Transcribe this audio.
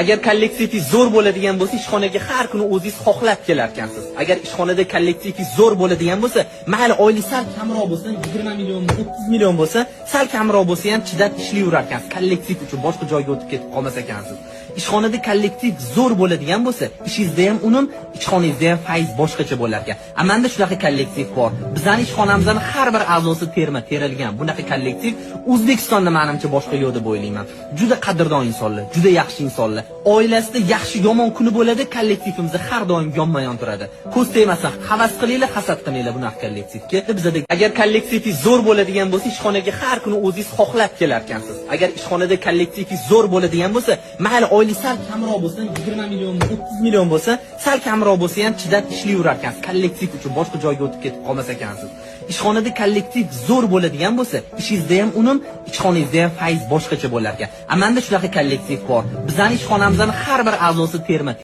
Agar kollektivingiz zo'r bo'ladigan bo'lsa, ishxonaga har kuni o'zingiz xohlab kelarkansiz. Agar ishxonada kollektivingiz zo'r bo'ladigan bo'lsa, mayli, oylik sal kamroq bo'lsa, 20 million, 30 million bo'lsa, sal kamroq bo'lsa ham chidab ishlayverarkansiz. Kollektiv uchun boshqa joyga o'tib ketib qolmas ekansiz. Ishxonada kollektiv zo'r bo'ladigan bo'lsa, ishingizda ham unum, ishxonangizda ham fayz boshqacha bo'lar ekan. A menda shunaqa kollektiv bor. Bizning ishxonamizning har bir a'zosi terma terilgan. Bunaqa kollektiv O'zbekistonda menimcha boshqa yo'q deb o'ylayman. Juda qadrdon insonlar, juda yaxshi insonlar. Oilasida yaxshi yomon kuni bo'ladi, kollektivimizda har doim yonma-yon turadi. Ko'z tegmasin, havas qilinglar, hasad qilmanglar bunaqa kollektivga. Bizada agar kollektivingiz zo'r bo'ladigan bo'lsa, ishxonaga har kuni o'zingiz xohlab kelarkansiz. Agar ishxonada kollektivingiz zo'r bo'ladigan bo'lsa, mayli, oylik sal kamroq bo'lsa, 20 million, 30 million bo'lsa, sal kamroq bo'lsa ham chidab ishlayverarkansiz. Kollektiv uchun boshqa joyga o'tib ketib qolmas ekansiz. Ishxonada kollektiv zo'r bo'ladigan bo'lsa, ishingizda ham unum, ishxonangizda ham fayz boshqacha bo'lar ekan. A menda shunaqa kollektiv bor. Bizning ishxonamizning har bir a'zosi terma